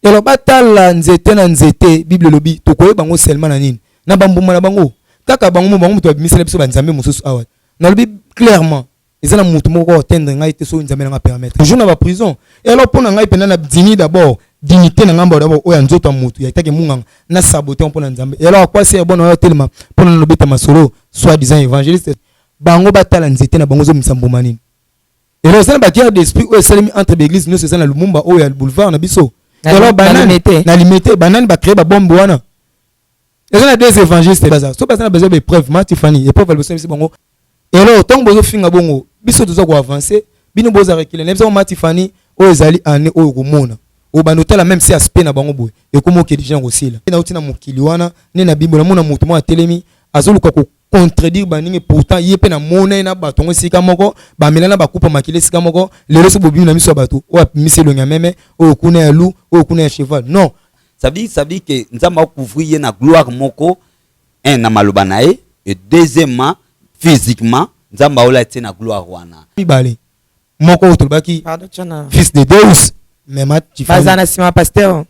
Alors batala nzete na nzete, Bible elobi tokoyeba bango seulement na nini? Na bambuma na bango. Kaka bango bango moto babimisela biso banzambe mosusu awa. Nalobi clairement, eza na moto moko atteindre ngai te soki Nzambe nanga permettre. Toujours na ba prison. Et alors mpo na ngai mpenza na dini d'abord, dignité na ngambo d'abord oyo ya nzoto ya motu ya etake munganga na saboter mpo na Nzambe. Et alors à quoi sert bon oyo telema mpo na lobeta masolo soi-disant évangéliste? Bango batala nzete na bango ezomisa mbuma nini? Et alors eza na ba guerre d'esprit oyo esalemi entre ba église nyonso eza na Lumumba oyo ya boulevard na biso. Alors banani na limete, banani ba créer ba bombe wana? Eza na deux évangélistes baza. So baza na besoin ba épreuve, ma Tiffany, épreuve liboso biso bango. Et alors ntango bozofinga bongo, biso toza ko avancer, bino boza reculer. Na biso ma Tiffany oyo ezali année oyo komona. Obanda otala même si aspect na bango boye ekoma okende déjà kosila. Nauti na mokili wana nde na Bible namona moto moko atelemi azoluka ko contredire baningi, pourtant ye mpe namona ye na bato yango esika moko bamela na bakupa makili esika moko. Lelo so bobimi na miso ya bato oyo apimisi elongi ya meme, oyo kuna ya loup, oyo kuna ya cheval. Non, ça veut dire que Nzambe akouvrir ye na gloire moko, un na maloba na ye, et deuxièmement physiquement Nzambe aola tie na gloire wana. Mibale moko oyo tolobaki fils de Deus mema. Baza na nsima pasteur.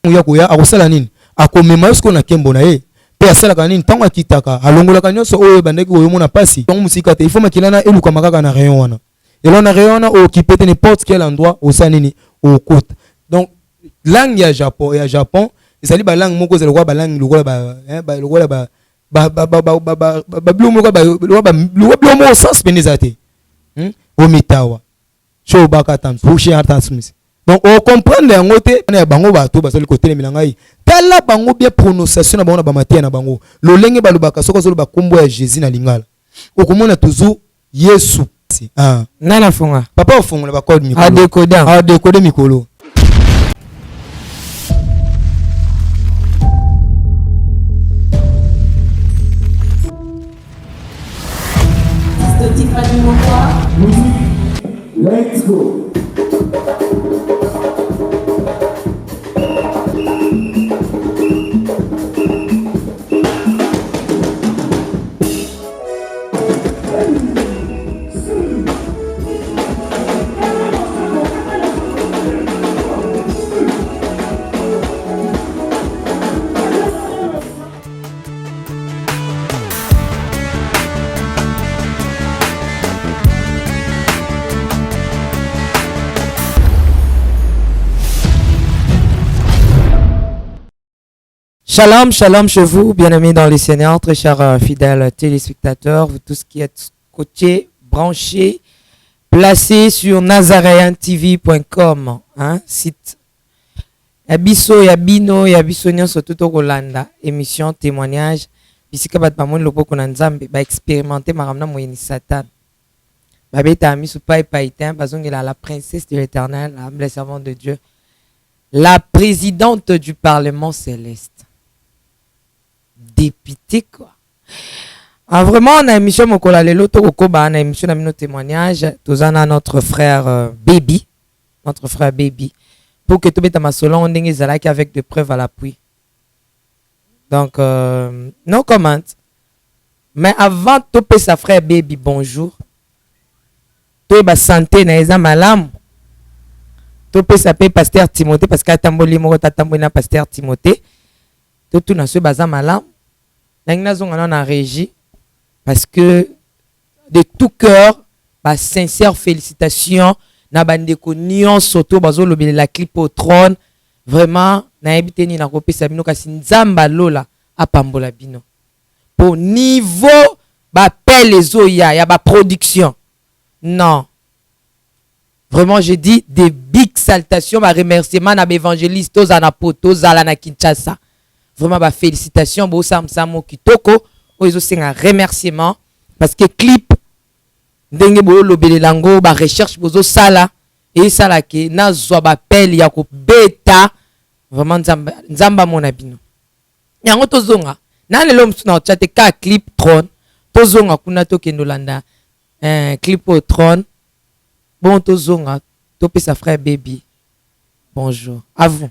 Ya koya akosala nini? Akomema yo sikoyo na nkembo na ye. Mpe asalaka nini ntango akitaka? Alongolaka nyonso oyo ebandaki koyomona mpasi yango mosika te. Il faut makila na elukama kaka na rayon wana. Elo na rayon wana ookipe te n'importe quel endroit osala nini, okota. Donc langue ya Japon, ya Japon ezali balangue moko ezali lokola balangue lokola babilo moko, biloko moko sens pene eza te. Omitawa so obaka ata. Donc ocomprendre yango te ya bango bato bazali kotelemela ngai. Tala bango bien, prononciation na bango na bamateya na bango, lolenge balobaka. Soki azoloba nkombo ya Jésus na lingala, okomona toujours Yesu. Ah. Nani afunga? Papa ofungola bacode mikolo. Adécoder. Adécoder mikolo. Tiffany Mokwa. Let's go. Shalom, shalom chez vous, bien-aimés dans le Seigneur, très chers fidèles téléspectateurs, vous tous qui êtes scotchés, branchés, placés sur nazareantv.com, hein, site. Ya biso, ya bino, ya biso nyonso tuto kolanda émission témoignage, bisika bato bamoni loboko na Nzambe, ba expérimenter makambo na moyeni Satan. Babeta misu pai pai te, bazongela la princesse de l'Éternel, la humble servante de Dieu, la présidente du Parlement céleste. Député quoi. Ah, vraiment, on a émission mokolo lelo tokokoba na émission na bino témoignage, tozana notre frère Baby, notre frère Baby pour que tobeta masolo ndenge ezalaki avec des preuves à l'appui. Donc no comment. Mais avant topesa frère Baby bonjour, toyeba santé na eza malamu. Topesa mpe pasteur Timothée parce que atamboli moko tatamboli na pasteur Timothée. Totuna soki baza malamu. Nangi nazonga nano na régie parce que de tout cœur ba sincère félicitations na bandeko nyonso to bazolobelela clip au trône. Vraiment nayebi te nini nakopesa bino, kasi Nzambe alola apambola bino po niveau bapele ezoya ya baproduction. Non, vraiment, je dis des big salutations, ba remerciement na baévangéliste tozala na po tozala na Kinshasa. Vraiment bafélicitation, bosala mo kitoko oyo ezosenga remerciement parce que clip ndenge boyolobelela yango, barecherche bozosala esalake nazwa bapele ya kobeta. Vraiment Nzambe amona bino. Yango tozonga na lelo mosusu na otya te ka clip trône. Tozonga kuna, tokende olanda clip oyo trône. Bon, tozonga topesa frère Baby bonjour à vous.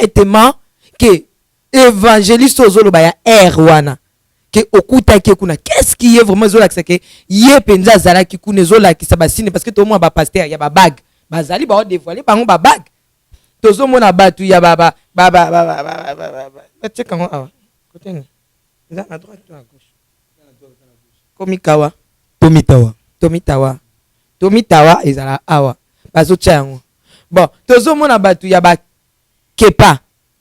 Concrètement, que évangéliste ozoloba ya air wana, ke okutaki ye kuna, qu'est-ce qui est vraiment ezolakisa ke ye mpenza azalaki kuna? Ezolakisa basigne, parce que tomona bapasteur ya babague bazali baodévoile bango babague. Tozomona bato ya batieka yango awa, kote nini eza na droite to na gauche, komikawa. Tomitawa. Tomitawa, tomitawa ezala awa, bazotia yango. Bon, tozomona bato ya bakepa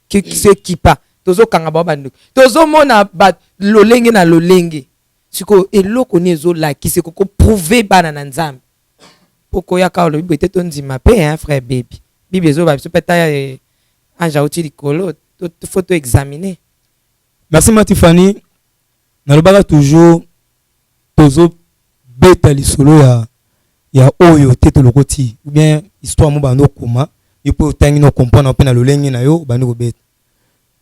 sekipa, tozokanga bango bandoki. Tozomona bato lolenge na lolenge. Sikoyo eloko nini ezolakisa, ekokoprouver bana na Nzambe mpo koyaka olobi boye te? Tondima mpe, hein, frère Baby. Bible ezoba biso mpe ta ange auti likolo, faut toexamine. Merci, Matifani. Nalobaka toujours, tozobeta lisolo ya oyo te, tolokoti ou bien histoire mo bando okoma yo mpe otangi na comprendre mpe na lolenge na yo bandi kobeta.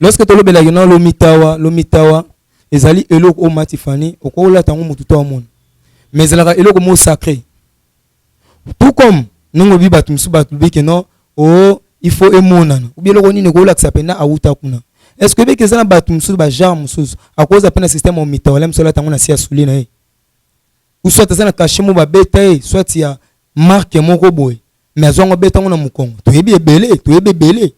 Lorsque tolobelaki na lomitawa, lomitawa ezali eloko oyo, Matifani, okolata yango, motu to amona, mais ezalaka eloko moko sacré. Tout comme ndenge obi bato mosusu bato ke non, o il faut emonana ou bien eloko nini ekolakisa mpenza awuta kuna. Est ce que ebeki eza na bato mosusu, bagenre mosusu, akoza mpe na système ya mitawa mosu, alata yango na si ya soulier na ye, ou soit aza na cachet mo babeta ye, soit ya marque moko boye, mais azwa yango, abeta yango na mokongo. Toyebi ebele, toyebi ebele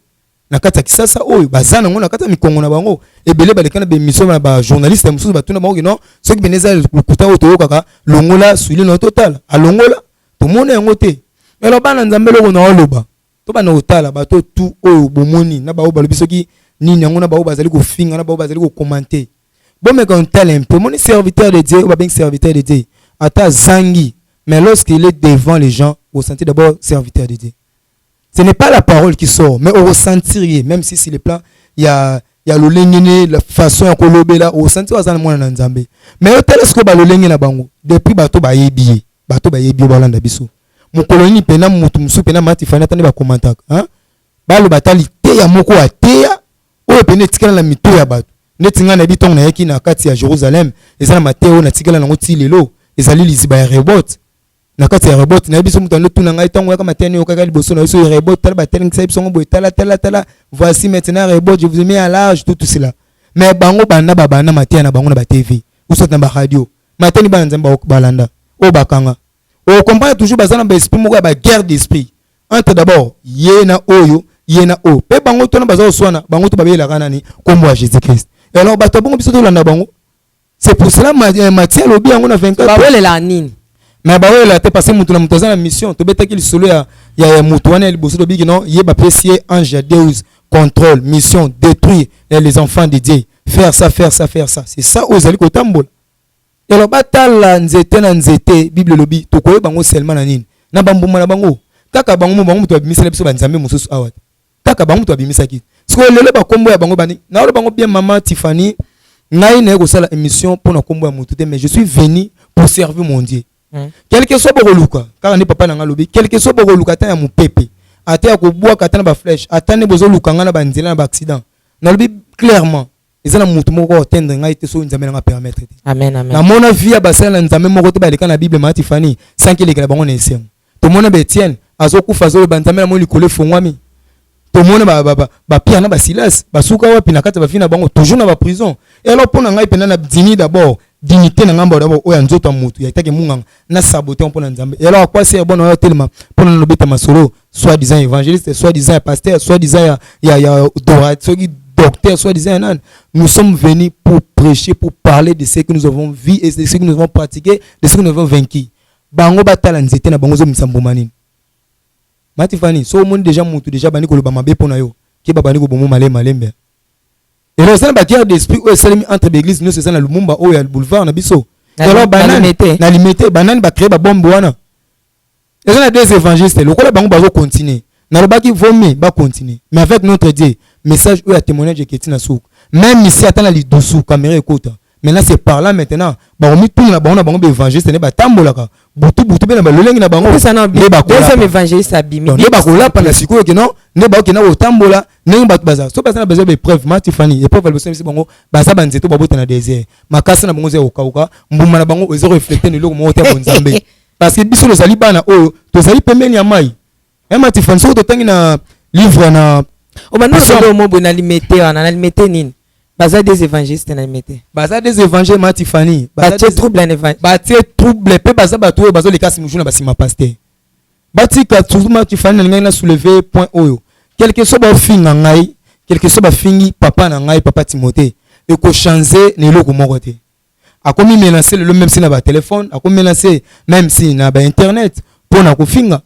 na kati ya Kisasa oyo baza nango na kati ya mikongo na bango. Ebele baleka na baémission na bajournaliste mosusu, batuna bango kino soki pene eza lokuta oyo toyokaka, longola soulier na yo totala. Alongola, tomona yango te. Alors bana Nzambe, eloko na oloba, tobanda kotala bato tu oyo bomoni na baoyo balobi soki nini yango, na baoyo bazali kofinga, na baoyo bazali kocommenter, bomeka kotala mpe omoni serviteur de Dieu oyo babengi serviteur de Dieu, ata azangi, mais lorsqu'il est devant les gens, vous sentez d'abord serviteur de Dieu. Ce n'est pas la parole qui sort, mais oressentir ye, même si sur le plan ya lolenge ne, la façon ya kolobela, osentir aza na mwana na Nzambe. Mais otala sikoyo balolenge na bango depuis bato bayebi ye, bato bayebi ye, balanda biso mokolo nini mpena motu mosusu mpena Matifani, ata nde bakomantaka, hein? Baloba ata liteya moko ateya oyo pene etikala na mito ya bato. Neti ngai nayebi, ntongo nayaki na kati ya Jérusalem, eza na mateya oyo natikala nango ti lelo, ezali liziba ya Rebot. Na kati ya Rebot, nayebi so moto ando tuna ngai ntango yaka mateya nini okaka liboso na biso Rebot, tala batelengisa biso ngo boye, tala, tala, tala, voici maintenant Rebot, je vous ai mis à large, tout, tout cela. Mais bango banda babanda mateya na bango na batv ou soit na baradio, mateya ni bana Nzambe balanda oyo bakanga, ocomprendre toujours baza na baesprit moko ya baguerre d'esprit entre d'abord ye na oyo, ye na oyo mpe bango tona baza koswana. Bango to babeyelaka nani? Nkombo ya Jésus Christ. Alors bato ya bongo, biso tolanda bango? C'est pour cela Matthieu alobi yango na 24. Bawelela nini? Mais bawelela te, parce que moto na moto aza na mission. Tobetaki lisolo ya moto wana ya liboso, tobiki non, ye bapesi ye ange ya Deus, contrôle, mission, détruire les enfants de Dieu, faire ça, faire ça, faire ça. C'est ça oyo ezali kotambola. Alors batala nzete na nzete. Bible elobi tokoyeba bango seulement na nini? Na bambuma na bango. Kaka bango mo, bango moto babimisela biso banzambe mosusu awa te, kaka bango moto babimisaki. Sikoyo lelo bakombo ya bango bani naolo bango bien. Mama Tiffany, ngai naye kosala émission mpona kombo ya motu te, mais je suis venu pour servir mon Dieu. Quel que soit bokoluka, kaka nde papa na ngai alobi, quel que soit bokoluka, ata ya mopepe, ata ya kobwaka, ata na baflèche, ata nde bozoluka ngai na banzela na baaccident, nalobi clairement, eza na motu moko atteindre ngai te soki Nzambe nanga permettre te. Amen, amen. Namona vie ya basala na Nzambe moko te baleka na Bible, mama Tifani, sanki elekela bango na esengo. Tomona baEtienne azokufa, azoloba: "Nzambe, namoni likolo efongwami." Tomona baPierre na baSilas, basuka wapi na kati ya bavi na bango? Toujours na baprison. Et alors mpo na ngai mpenza, na dini d'abord, dignité na ngambo d'abord oyo ya nzoto ya motu ya etake munganga na sabote mpo na Nzambe. Et alors akwasi ya bona oyo telema mpo na nalobeta masolo, soit disant évangéliste, soit disant ya pasteur, soit disant ya dora, soki docteur, soit disant ya nani. Nous sommes venus pour prêcher, pour parler de ce que nous avons vu et de ce que nous avons pratiqué, de ce que nous avons vaincu. Bango batala nzete na bango ezomisa mbuma nini. Matifani, so omoni déjà motu déjà bandi koloba mabe mpo na yo, ke babandi koboma malembe malembe. Elo eza na baguerre d'esprit oyo esalemi entre baeglise nyonso eza na Lumumba oyo ya boulevard na biso. Alors banani na Limete, banani bacréer babombe wana? Eza na deux évangélistes. Lokola bango bazocontinue, nalobaki vomi bacontinue, mais avec notre Dieu, message oyo ya témoignage eketi na suka. Même ici, ata na lidusu, caméra ekota. Maintenant c'est par là maintenant bakomituna na bango na bango baévangéliste nde batambolaka butu butu mpe na balolenge na bango. Nde deuxième évangéliste abimi. Nde bakolapa na sikoyo ke non, nde bakokenda kotambola ndenge bato baza so baza na besoin baépreuve. Matifani, épreuve ya liboso, biso bango baza banzete babota na désert, makasi na bango eza kokauka, mbuma na bango eza refléter na eloko moko te ya bonzambe, parce que biso tozali bana oyo tozali pembeni ya mai. Matifani, soki totangi na livre na Obanda oloba omo boye na limete wana, na limete nini? Baza des évangélistes na limete. Baza des évangélistes ma Tiffany. Batie trouble na évangile. Batie trouble pe baza bato oyo bazoleka sima na basima pasteur. Batika surtout ma Tiffany na ngai na soulever point oyo. Quelque soit bafinga ngai, quelque soit bafingi papa na ngai papa Timothée, eko changer na eloko moko te. Akomi menacer lelo même si na ba téléphone, akomi menacer même si na ba internet pour na kofinga.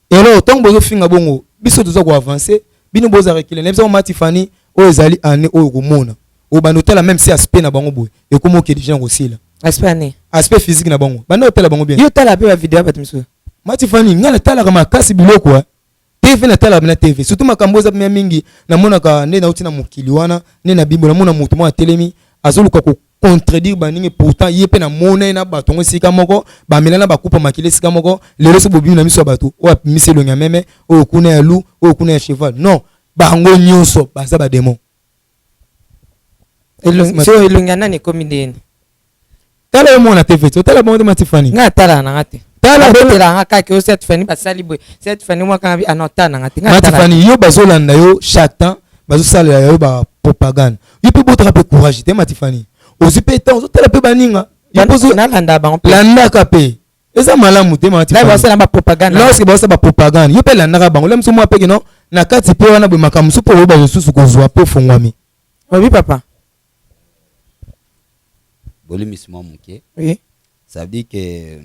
Et alors tant bozo finga bongo, biso toza ko avancer, bino boza reculer. Na biso ma Tiffany oyo ezali année oyo komona. Obanda otala même si aspect na bango boye, ekomi okende déjà kosila. Aspect année. Aspect physique na bango. Banda otala bango bien. Yo tala pe ba vidéo ya bato misusu. Ma Tiffany, nga natalaka makasi biloko hein. TV natalaka na TV. Surtout makambo eza mia mingi, namonaka nde nauti na mokili wana, nde na Bible namona moto moko atelemi azoluka ko contredire baningi, pourtant ye pe namona ye na bato yango esika moko, bamela na bakupa makila esika moko. Lelo so bobimi na miso ya bato, oyo abimisi elongi ya meme, oyo kuna ya loup, oyo kuna ya cheval. Non, bango nyonso baza ba démon. So elongi ya nani ekomi ndeni? Tala yo mwana TV, otala bango te ma Tiffany. Nga tala na nga te. Tala betela nga kaka yo cette Fanny basali boye. Cette Fanny mwa kanga ah non tala na nga te. Ma Tiffany yo bazolanda yo chaque temps, bazosalela yo ba propagande. Yo pe botaka pe courage te ma Tiffany. Ozwi pe temps ozotala pe baninga. Yo pozo nalanda bango pe. Landaka pe. Eza malamu te ma Tiffany. Basala ba propagande. Lorsque basala ba propagande, yo pe landaka bango. Lem so mwa pe que non na kati pe wana boye makambo mosusu pe oyo bazosusu kozwa pe ofongwami. Obi papa. Bolimisi mwa moke. Oui. Ça veut dire que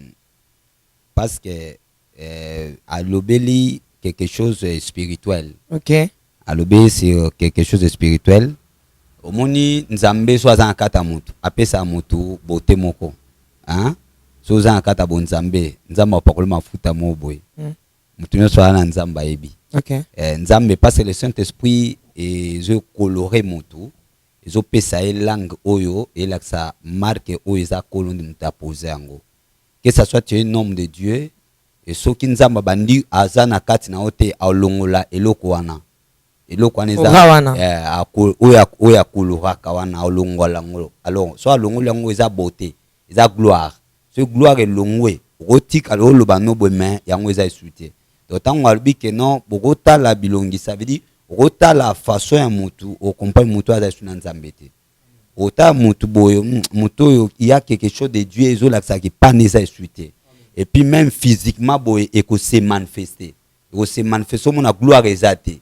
parce que alobeli quelque chose de spirituel. OK. Alobeli sur quelque chose de spirituel. Omoni Nzambe so aza na kati ya motu, apesa motu beauté moko. Hein? So oza na kati ya bonzambe, Nzambe apakoli mafuta moko boye. Motu nyonso aza na Nzambe ayebi. OK. Nzambe parce que le Saint-Esprit ezo colorer motu, ezopesa ye langue oyo elakisa marque oyo eza kolo nde moto apose yango. Que ça soit tu es un homme de Dieu, et soki Nzambe abandi aza na kati na yo te, alongola eloko wana. Eloko wana eza, Aura wana. Oyo, oyo akoloraka wana, alongola yango. Alors, so alongoli yango eza beauté, eza gloire. Soki gloire elongwe, okotikala oloba no boye, mais yango eza esu te. Donc tango alobi que non, bokotala bilongi, ça veut dire okotala façon ya mutu, okomprendre mutu aza esu na Nzambe te. Otala mutu boye, mutu oyo il y a quelque chose de Dieu ezolakisaka que pana eza esu te. Et puis même physiquement boye eko se manifester. Eko se manifester, omona gloire eza te.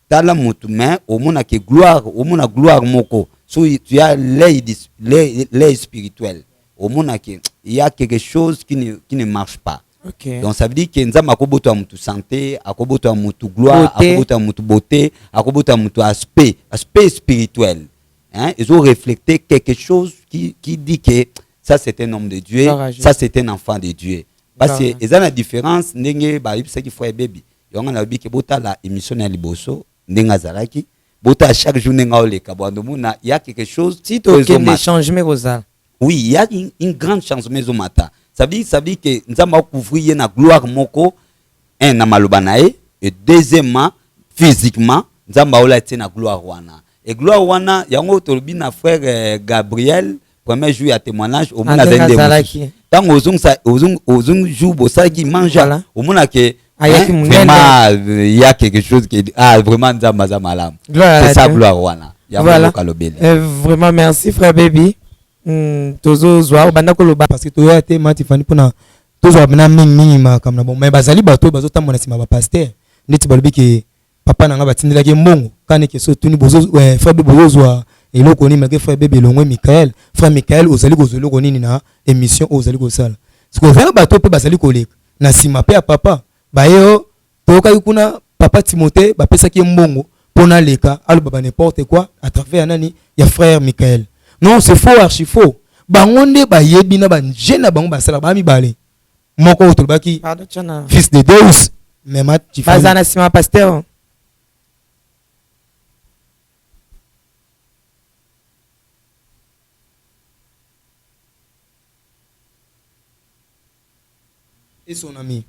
Tala mutu mais omona que gloire, omona gloire moko. So tu as l'œil l'œil, l'œil spirituel. Omona que il y a quelque chose qui ne marche pas. Okay. Donc ça veut dire que Nzambe akoboto ya mutu santé, akoboto ya mutu gloire, beauté, akoboto ya mutu beauté, akoboto ya mutu aspect, aspect spirituel. Hein, ils ont reflété quelque chose qui dit que ça c'est un homme de Dieu, Gloire à Dieu. ça c'est un enfant de Dieu. Parce Gloire que ils ont la différence ndenge ba yebisaki frère baby. Yonga na lobi ke botala émission na liboso ndenge azalaki, botala chaque jour ndenge aoleka bwando mona il y a quelque chose Si oyo tokende ezomata. changement kozala. Oui, il y a une grande changement ezomata. Ça veut dire que Nzambe a couvrir ye na gloire moko, un na maloba na ye, et deuxièmement physiquement Nzambe aola tie na gloire wana. Et gloire wana yango tolobi na frère Gabriel premier jour ya témoignage omona André azali nde Azalaki. mosusu. Tango ozongisa, ozong, ozong jour bosalaki manja, Voilà. omona ke, Ayaki hein, monene. vraiment, il y a quelque chose qui ah, vraiment Nzambe aza malamu. Gloire à C'est ça, Dieu. gloire wana. Ya Voilà. mboka lobele. Vraiment merci frère Baby. Tozo zwa obanda koloba. Parce que toya te ma Tiffany pona tozwa na mingi mingi makambo na bango. Mais bazali bato bazo tambola na sima ba pasteur. Ndeti balobi ke papa na nga batindelaki mbongo. Kani ke so tuni bozo frère Baby bozozwa eloko nini, malgré frère Baby elongwe Michael. Frère Michael ozali kozwa eloko nini na émission oyo ozali kosala. Parce que ozali bato pe bazali koleka na sima pe ya papa. Baye toyokaki kuna papa Timothée bapesaki ye mbongo pona leka aloba ba n'importe quoi à travers nani ya frère Michael. Non, c'est faux, archi faux. Bango nde bayebi na ba jeune na bango basala ba mibale. Moko oyo tolobaki Pardon, tshana. fils de Deus, mais ma Tiffany. Baza na sima pasteur. Et son ami.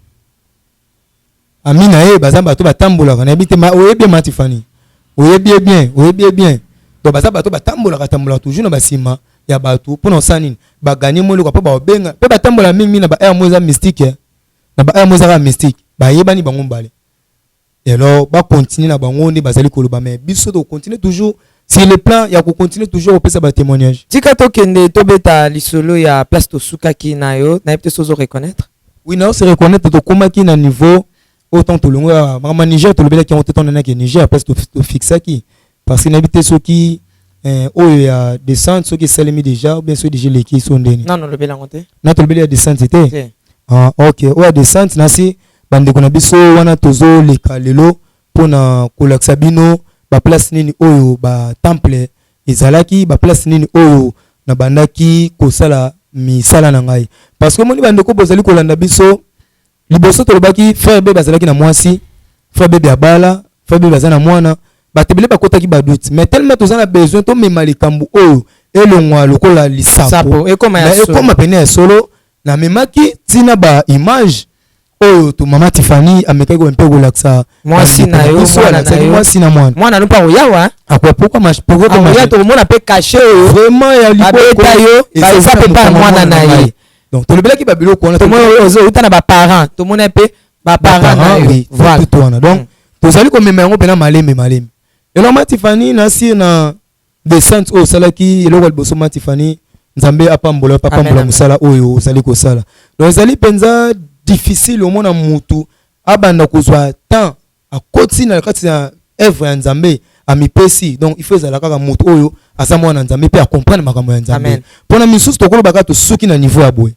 Ami na ye baza bato batambolaka na yebi te, ma oyebi ma Tiffany. Oyebi ye bien, oyebi ye bien. Donc baza bato batambolaka tambolaka toujours na basima ya bato pona osala nini? Ba gagner mo eloko po ba obenga. Pe batambola mingi mingi na ba air mo eza mystique, eh. Na ba air mo eza kaka mystique. Bayebani bango mibale. Et alors bacontinue na bango nde bazali koloba, mais biso tocontinue toujours sur le plan ya kocontinue toujours kopesa batémoignage. Tika tokende, tobeta lisolo ya place tosukaki na yo. Nayebi te so ozo reconnaître. Oui, na se reconnaître. Tokomaki na niveau autant tolongo ya makambo ya Niger, tolobelaki yango te. Ntango nanaki Niger, place tofixaki, parce que nayebi te soki oyo ya descente soki esalemi déjà ou bien soki déjà eleki so ndeni. Non, olobeli yango te. Na tolobeli ya descente te. Te. Ah, ok, oyo ya descente, nasi bandeko na biso wana tozoleka lelo mpona kolakisa bino baplace nini oyo batemple ezalaki, baplace nini oyo nabandaki kosala misala na ngai. Parce que omoni, bandeko bozali kolanda biso, liboso tolobaki frère Bebe azalaki na mwasi, frère Bebe abala, frère Bebe aza na mwana. Bato ebele bakotaki badoute, mais tellement toza na besoin tomema likambo oyo elongwa lokola lisapo. Sapo ekoma ya Mais solo. Ekoma pene ya solo. Namemaki ntina baimage oyo to mama Tifani amekaki mpe kolakisa. Mwasi na yo, biso mwana na alakisaki yo. Mwasi na mwana. Mwana no mpe akoyawa. Akwa, pourquoi pourquoi Akoya, tokomona mpe cachet oyo vraiment ya babeta yo, eza mpe pa mwana na ye. Donc tolobelaki babiloko wana. Tomoni outa na baparent, tomoni mpe baparent na yo. Oui, voilà. Tout wana. Donc tozali komema yango mpena maleme maleme. Eloko, ma Tifani, nasi na descente oyo osalaki, eloko ya liboso, ma Tifani, Nzambe apambola yo, apambola Amen. mosala oyo ozali kosala. Donc ezali mpenza difficile omona mutu abanda kozwa temps, akoti na kati ya œuvre ya Nzambe, amipesi. Donc il faut ezala kaka motu oyo aza mwana Nzambe mpe acomprendre makambo ya Nzambe. Amen. Mpona misusu tokoloba kaka tosuki na niveau ya boye,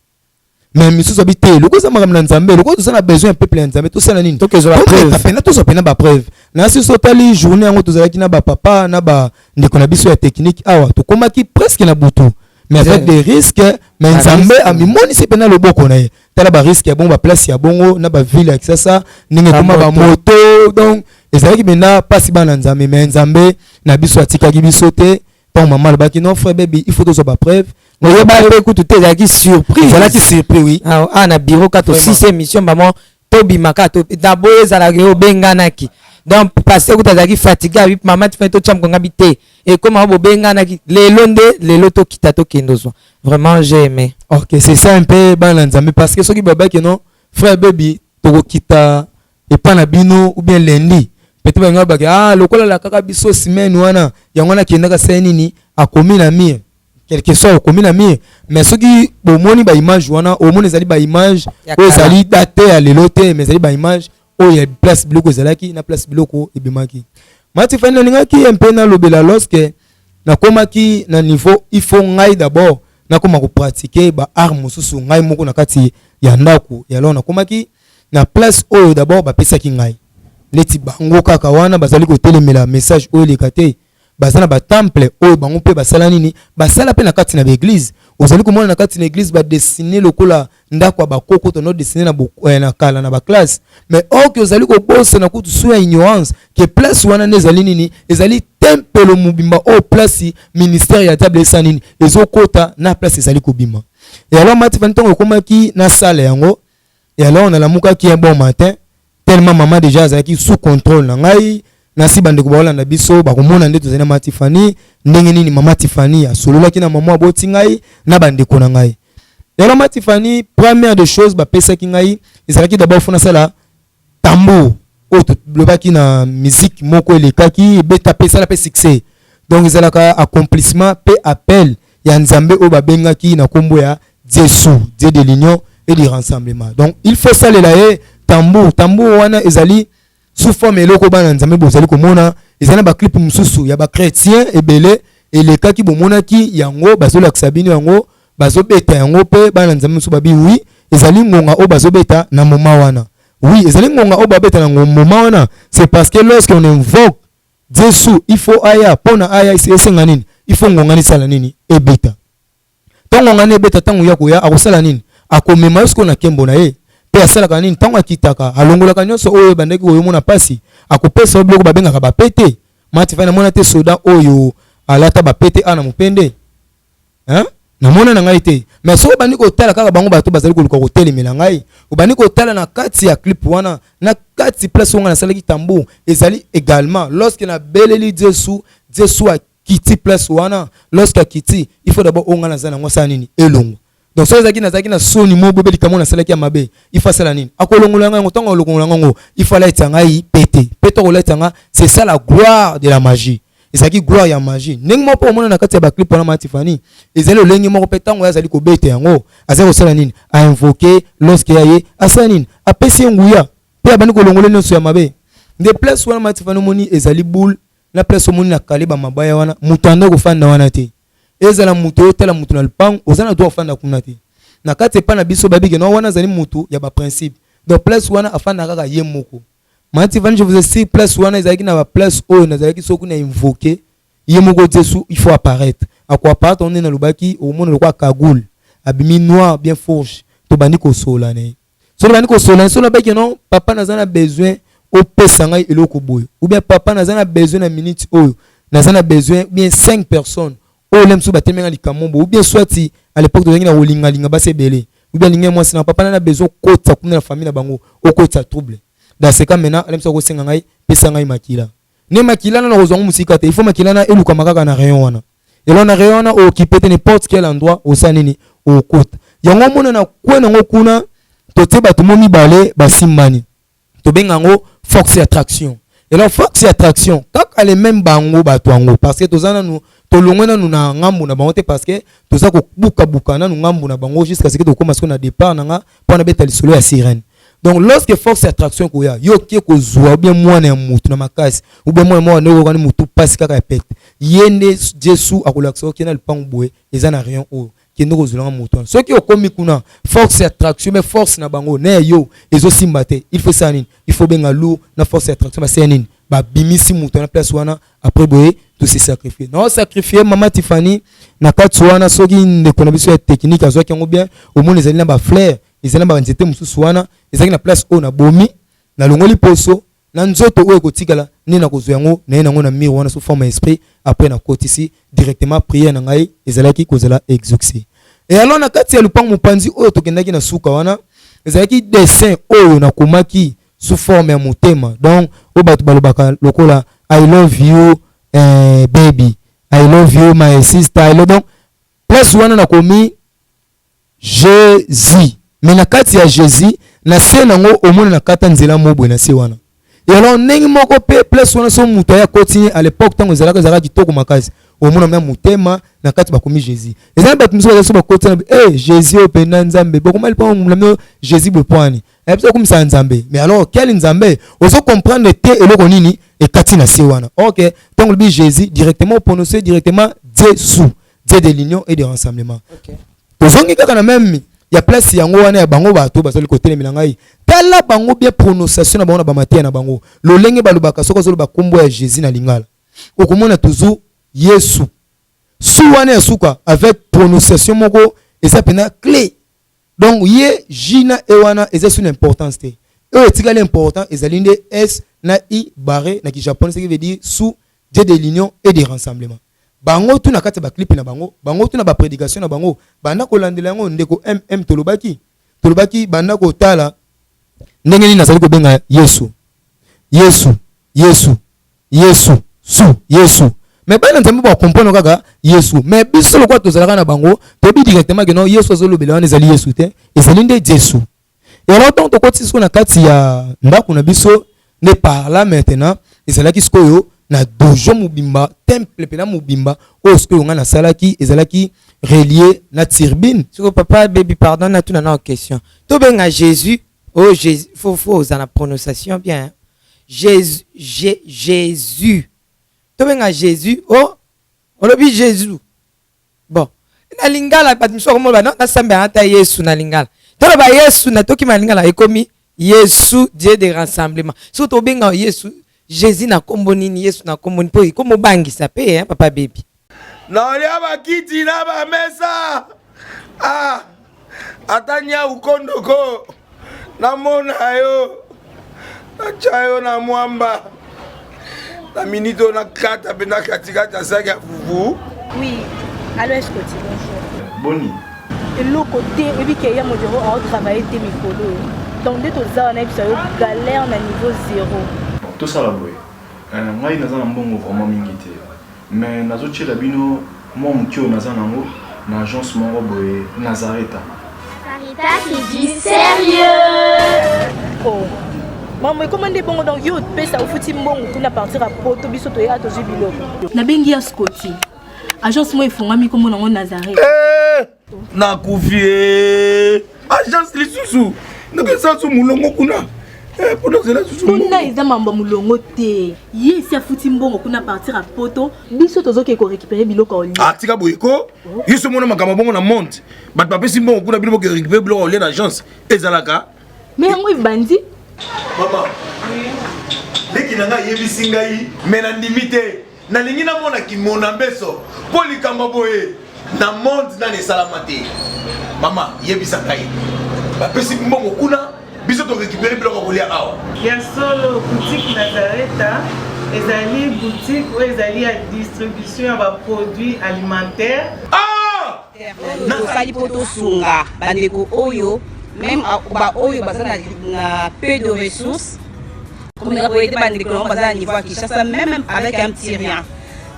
mais misusu abi te, loko eza makambo na Nzambe, loko toza na besoin ya peuple ya Nzambe, tosala nini? Tokezwa Tomeka bapreuve. Pena tozwa pena bapreuve. Na si otali journée yango, tozalaki na bapapa na bandeko na biso ya technique awa, tokomaki presque na butu, mais avec des risques, mais Ba Nzambe risque. amimonisi mpena loboko na ye. Tala barisque ya bongo, baplace ya bongo na baville ya Kisasa, ndenge ekoma Bamoto. Bamoto. Donc ezalaki mpenza mpasi, bana Nzambe, mais Nzambe na biso atikaki biso te. Ntango mama alobaki: "Non, frère Bebi, il faut tozwa bapreuve." Oyeba mpe kutu te, ezalaki surprise. Ezalaki surprise, oui. Ah, ah, na bureau ka tosisi émission, bamo tobimaka to d'abord ezalaki obenganaki. Donc pasteur kutu azalaki fatigué, abi: "Mama Tifani, totya mokonga bi te." Ekoma bobenganaki lelo nde lelo tokita, tokende ozwa. Vraiment, j'ai aimé. Ok, c'est ça un peu, bana Nzambe, parce que soki babaki: "Non, frère Bebi, tokokita epa na bino ou bien lundi", peut-être bango baki: "Ah, lokola la kaka biso semaine wana, yango wana akendaka sala nini, akomi na mur quelque soit, okomi na mur." Mais soki bomoni baimage wana, omoni ezali baimage Ya oyo kala. Ezali date ya lelo te, mais ezali baimage oyo ya place biloko ezalaki na place biloko ebimaki. Matifani, nalingaki mpe nalobela lorsque nakomaki na niveau il faut ngai d'abord nakoma kopratiquer baart mosusu ngai moko na kati ya ndako. Ya alors nakomaki na place oyo d'abord bapesaki ngai neti bango kaka wana bazali kotelemela message oyo eleka te. Baza na batemple oyo bango mpe basala nini, basala mpe na kati na baeglise. Ozali komona na kati na église badessiner lokola ndako ya bakoko tono dessiner na kala na baklasse, mais or que ozali kobosana kutu su ya ignorance que place wana nde ezali nini, ezali tempelo mobimba oyo place ministère ya diable esa nini, ezokota na place ezali kobima. Et alors Matifani, ntongo ekomaki nasala yango, et alors nalamukaki un bon matin, tellement mama déjà azalaki sous contrôle na ngai. Nasi bandeko baolanda biso bakomona nde tozali na mama Tifani, ndenge nini mama Tifani asololaki na mama aboti ngai na bandeko na ngai. Yango, mama Tifani, première des choses bapesaki ngai ezalaki d'abord faut nasala tambour oyo tolobaki na musique moko elekaki, ebeta mpe esala mpe succès. Donc ezalaka accomplissement mpe appel ya Nzambe oyo babengaki na nkombo ya Diesu, Dieu de l'union et du rassemblement. Donc il faut salela ye tambour. Tambour wana ezali sous forme eloko bana Nzambe bozali komona, ezali na baclip mosusu ya bachrétien ebele elekaki, bomonaki yango, bazolakisa bino yango, bazobeta yango. Mpe bana Nzambe mosusu babi: "Oui, ezali ngonga oyo bazobeta na moma wana. Oui, ezali ngonga oyo babeta na moma wana." C'est parce que lorsqu'on invoque Jesu, il faut aya. Mpona aya, esenga nini? Il faut ngonga nisala nini, ebeta. Ntango ngonga ni ebeta, ntango ya koya, akosala nini? Akomema yo sikoyo na nkembo na ye. Mpe asalaka nini? Ntango akitaka, alongolaka nyonso oyo ebandaki koyomona mpasi, akopesa yo biloko babengaka bapete. Matifai, namona te soda oyo alata bapete a na mopende, hein? Namona na ngai te. Mais soki obandi kotala kaka bango, bato bazali koluka kotelemela ngai, obandi kotala na kati ya clip wana, na kati place oyo ngai nasalaki tambour, ezali également lorsque nabeleli Jesu, Jesu akiti place wana. Lorsque akiti, il faut d'abord oyo ngai naza nango asala nini, elongwa. Donc soki ezalaki nazalaki na soni moko bobe, likambo nasalaki ya mabe, il faut asala nini? Akolongola ngai yango. Ntango alongola ngai yango, il faut alatisa ngai pete pete. Akolatisa nga, c'est ça la gloire de la magie. Ezalaki gloire ya magie. Ndenge moko mpo omona na kati ya baclip wana, Matifani, ezali lolenge moko mpe. Ntango ye azali kobeta yango, azali kosala nini? Ainvoke. Lorsque ya ye asala nini? Apesi ye nguya mpe abandi kolongola nyonso ya mabe. Nde place wana, Matifani, omoni ezali boule na place. Omoni na kale bamabaya wana, moto anda kofanda wana te. Ezala moto otala moto na lupango, oza na droit kofanda kuna te. Na kati epai na biso babike no wana azali moto ya baprincipe. Donc place wana afanda kaka ye moko. Matifani, je vous assure, place wana ezalaki na baplace oyo nazalaki soki na invoqué ye moko Jesu, il faut apparaître. Akoapparaître nde nalobaki, omona lokola cagoule abimi noir bien fourche. Tobandi kosola na ye. Soki tobandi kosola na ye, soki nabaki: "Non papa, naza na besoin opesa ngai eloko boye," ou bien: "Papa, naza na besoin na minute oyo, naza na besoin bien 5 personnes oyo le mosusu batelemi nga likambo boye," ou bien soit à l'époque tozalaki na kolingalinga basi ebele, ou bien alingi mwasi na: "Papa, na besoin okotisa kuna na famille na bango, okotisa trouble." Dans ce cas maintenant, ale mosusu akosenga ngai: "Pesa ngai makila." Ne makila na nakozwa ngo mosika te. Il faut makila na elukama kaka na rayon wana. Elo na rayon wana ookipe te, n'importe quel endroit osala nini, okota yango. Omona na kwe nango kuna, totie bato mo mibale basimbani, tobenga yango force attraction. Alors force attraction kaka le même bango bato yango, parce que toza nanu, tolongwe nanu na ngambu na bango te, parce que toza kobukabuka nanu ngambu na bango jusqu'à ce que tokóma sikoyo na départ na nga mpo na beta lisolo ya sirène. Donc lorsque force attraction koya, yo okie kozwa ou bien mwana ya mutu na makasi, ou bien mwana moko ndenge okani mutu pasi kaka ya pete, ye nde Jesu akolakisa: "Okende na lupango boye, eza na rayon oyo, kende kozwelanga moto wana." Soki okomi kuna, force attraction mais force na bango na yo ezosimba te. Il faut esala nini? Il faut benga lourd na force attraction. Basala nini? Babimisi moto na place wana. Après boye tose sacrifie nao sacrifie mama Tiffany na kati wana. Soki ndeko na biso ya technique azwaki yango bien, omoni ezali na bafleur, ezali na banzete mosusu wana. Ezalaki na place oyo nabomi, nalongoli poso na nzoto oyo ekotikala nde nakozwa yango naye nango na mur wana sous forme ya esprit. Après nakotisi directement, prière na ngai ezalaki kozala exaucé. Et alors na kati ya lupango mopanzi oyo tokendaki na suka wana, ezalaki dessin oyo nakomaki sous forme ya motema. Donc oyo bato balobaka lokola "I love you, baby, I love you, my sister, I love." Donc place wana nakomi Jésus, mais na kati ya Jésus, na se nango omona na kati ya nzela mo boye na se wana. Et alors ndenge moko mpe place wana, so moto aya continue, à l'époque ntango ezalaka kitoko makasi, omona na motema na kati bakomi Jésus. Ezali bato mosusu baza so bakoti na Jésus oyo mpenza Nzambe bokomali mpo na Jésus boye po ani biso akomisaka Nzambe. Mais alors quel Nzambe? Ozo comprendre te eloko nini ekati na se wana. Ok, ntango olobi Jésus directement, oprononce directement Dieu, Dieu de l'union et de rassemblement. Tozongi kaka na même ya place yango wana ya bango bato bazali kotelemela ngai. Tala bango bien, prononciation na bango na bamateya na bango, lolenge balobaka. Soki azoloba nkombo ya Jésus na lingala, okomona toujours Yesu su wana ya suka avec prononciation moko eza mpena clé. Donc ye j na e wana eza su na importance te. Oyo etikali important ezali nde s na i barré na kijaponais, ce qui veut dire sous Dieu de l'union et de rassemblement. Bango tu na kati ya baclip na bango, bango tu na baprédication na bango, banda kolandela yango. Ndeko mm tolobaki, banda kotala ndenge nini nazali kobenga Yesu, Yesu, Yesu, Yesu su Yesu. Mais bana Nzambe bacomprendre kaka Yesu. Mais biso lokola tozalaka na bango, toyebi directement ke non, Yesu azolobela wana ezali Yesu te, ezali nde Jesu. Et alors donc tokoti sikoyo na kati ya ndako na biso. Nde par là maintenant ezalaki sikoyo na dojo mobimba, temple mpena mobimba oyo sikoyo ngai nasalaki, ezalaki relié na turbine. Siko papa Baby, pardon, natuna na question. Tobenga Jésus oh Jésus, faut oza na prononciation bien, hein? Jésus, Jésus, tobenga Jésus. Oh, olobi Jésus. Bon, na lingala bato misusu bakomoloba no nasambela ata Yesu na lingala. Toloba Yesu na tokima lingala ekomi Yesu, Dieu de rassemblement. Soki tobenga Yesu, Jésus na nkombo nini, Yesu na nkombo nini, mpo ekomi obangisa mpe, hein, papa Baby? Naolia bakiti na bamesa, ah, ata nyau kondoko namona yo, natya yo na mwamba na minute oyo, nakata mpe na katikati ya saki ya fufu. Oui, allo Escoti, bonjour. Boni? Eloko te, oyebi ke ya modero aotravaille te mikolo oyo. Donc nde toza wana, yebisa yo, galère na niveau zéro. Bon, tosala boye. Ngai naza na mbongo vraiment mingi te, mais nazotiela bino mwa moke oyo naza nango. Na agence moko boye Nazareta. Sarita c'est du sérieux. Oh. Maman ekoma nde bongo donc yo opesa ofuti mbongo kuna partir ya poto biso toya tozwi biloko. Nabengi ya Scotty. Agence moko efongwami kombo nango Nazareth. Eh, nakufi eh. Agence lisusu nakesa su mulongo kuna eh, mpo nazela susu kuna eza mambo ya mulongo te ye esi afuti mbongo kuna partir ya poto biso tozokende korécupere biloko ya olia ah, tika boye ko oh. yo so omona makambo bongo na monde bato bapesi mbongo kuna bino boke récupere biloko ya olia na agence ezalaka me yango ebandi mama leki na ngai ayebisi ngai me nandimi te nalingi namona kimona mbeso mpo likambo boye na monde nani esalama te mama yebisa ngai bapesi mbongo kuna biso torécupere biloko ya kolia awa ya solo boutique nazareta ezali boutique oyo ezali ya distribution ya baproduit alimentaire ah! Tosali mpo tosunga bandeko oyo meme baoyo baza na peu de ressources komeka koyede bandeko nango baza na niveau ya Kinshasa meme avec un petit rien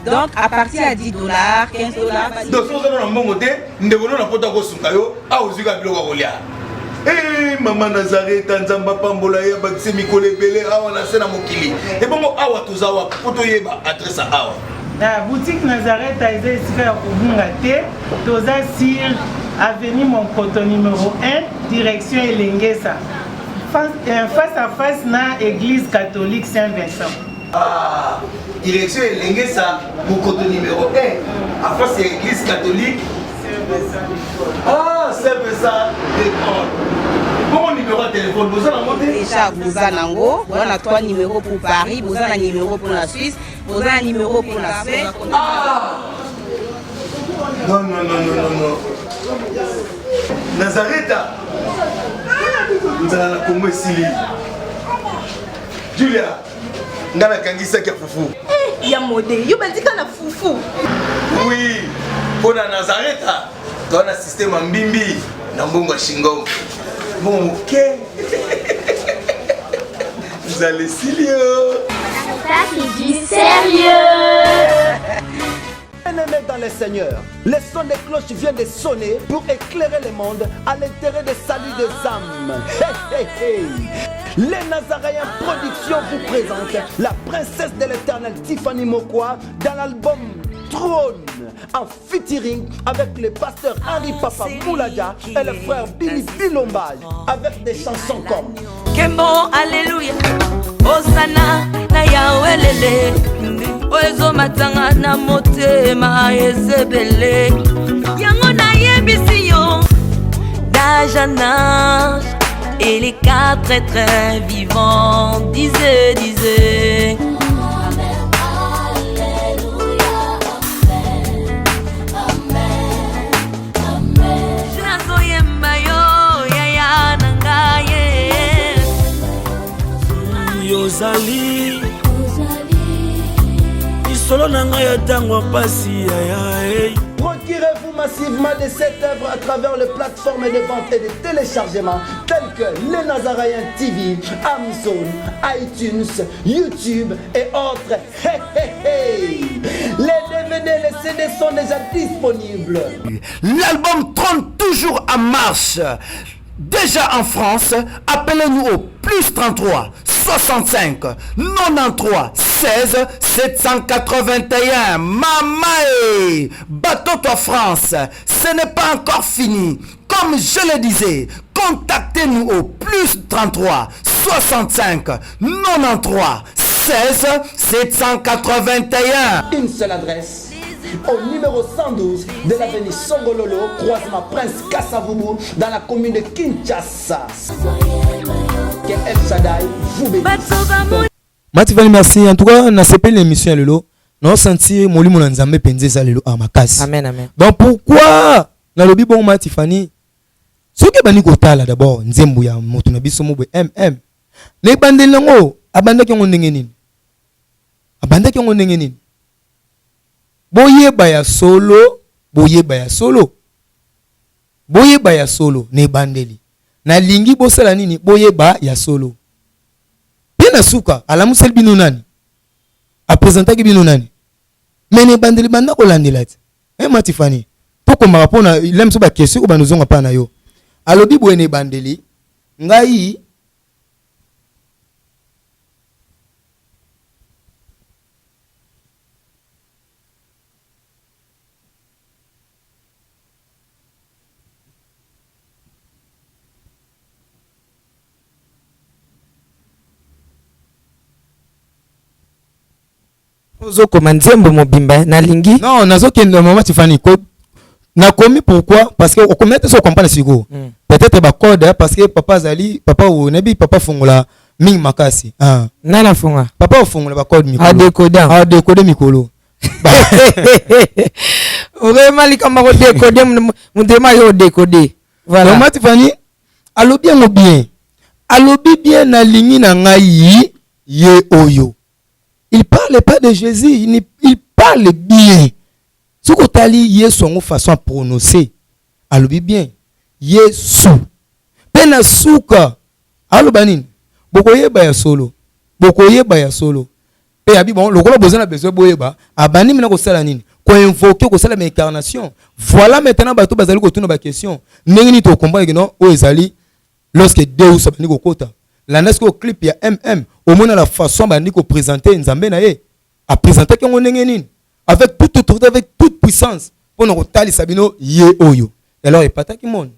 donc à partir ya 10 dollars 15 dollars donc soki oza na mbongo te ndeko no na poto akosunga yo awa ozwi kaka biloko ya kolia Hey, eh, mama nazareta nzambe apambola ye abakisi mikolo ebele awa na se na mokili ebongo awa toza wapi mpo toyeba adresse ya awa Na boutique Nazareth eza esika ya kobunga te, toza sur avenue Monkoto numero 1 direction Elengesa face, euh, face à face na église catholique Saint-Vincent. Ah, direction Elengesa Monkoto numéro 1 à face ya église catholique Saint-Vincent. Ah, Saint-Vincent de Paul. Bongo numéro ya téléphone boza nango te? Déjà boza nango, boza na 3 numéros pour Paris, boza na numéro pour la Suisse, Oza na numéro pour la se. Ah Non non non non non non. Nazareta. Nzala na Congo esili. Julia, nga nakangisaki ya fufu. Eh, ya mode, yo bandika na fufu. Oui, mpo na Nazareta, toza na système ya mbimbi na mbongo ya shingom. Mbongo moke. Nzala esili yo. Ça, c'est du sérieux. Bien-aimés dans le Seigneur, le son des cloches vient de sonner pour éclairer le monde à l'intérêt des salut des âmes. Hey, hey, hey. Les Nazaréens Productions vous présentent la princesse de l'éternel Tiffany Mokwa dans l'album Trône en featuring avec le pasteur Henri Papa Mouladia et le frère Billy Bilombage avec des chansons comme Kembo Alléluia Hosanna na Yahweh oyo ezomatanga na motema ezebele yango nayebisi yo d'âge en âge et les quatre êtres vivants disaient disaient yozali lisolo na ngai ya ntango ya mpasi yaya Procurez-vous massivement de cette œuvre à travers les plateformes de vente et de téléchargement telles que les Nazaréens TV, Amazon, iTunes, YouTube et autres. Hey, hey, hey. Les DVD et les CD sont déjà disponibles. L'album trône toujours en marche. Déjà en France, appelez-nous au plus 33 65 93 16 781. Mamae, bateau France, ce n'est pas encore fini. Comme je le disais, contactez-nous au plus 33 65 93 16 781. Une seule adresse au numéro 112 de l'avenue Songololo, croisement Prince Kassavubu, dans la commune de Kinshasa. Que El Shaddai vous bénisse. Mativani merci en tout cas nasepeli na émission ya lelo naosentir molimo na nzambe mpenza eza lelo ah makasi amen, amen. donc pourquoi nalobi bongo ma Tiffany soki ebandi kotala d'abord nzembo ya moto na biso mobwe mm na ebandeli yango abandaki yango ndenge nini abandaki yango ndenge nini boyeba ya solo boyeba ya solo boyeba ya solo na ebandeli nalingi bosala nini boyeba ya solo mpe na suka alamuseli bino nani apresentaki bino nani me na ebandeli banda kolandela te eh, matifani. Tokomaka mpona la biso baquestion oyo banda ozonga mpa na yo. Alobi boye na ebandeli ngai Ozokoma nzembo mobimba eh, nalingi. Non, nazokende mama Tiffany ko nakomi pourquoi parce que okomi te so comprendre sikoyo. Peut-être ba code hein, parce que papa azali papa oyo nayebi papa fongola mingi makasi. Ah. Nani afonga? Papa ofongola ba code mikolo. A decoder. A decoder mikolo. Vraiment likambo ya kodekode motema yo odekode. Voilà. Mama Tiffany alobi yango bien. Alobi bien nalingi na ngai ye oyo. Il parle pas de Jésus, il, il parle bien. Soki otali Yesu yango façon à prononcer, alobi bien. Yesu. Pe na suka aloba nini? Bokoyeba ya solo. Bokoyeba ya solo. Pe abi bon lokola boza na besoin boyeba, abandi mina kosala nini? Ko invoquer kosala ba incarnation. Voilà maintenant bato bazali kotuna ba question. Ndenge nini to comprendre que non oyo ezali lorsque Deus abandi kokota landa sikoyo clip ya MM omona la façon abandi ko présenter nzambe na ye a présentaki yango ndenge nini avec toute autorité avec toute puissance mpo na kotalisa bino ye oyo alors epataki monde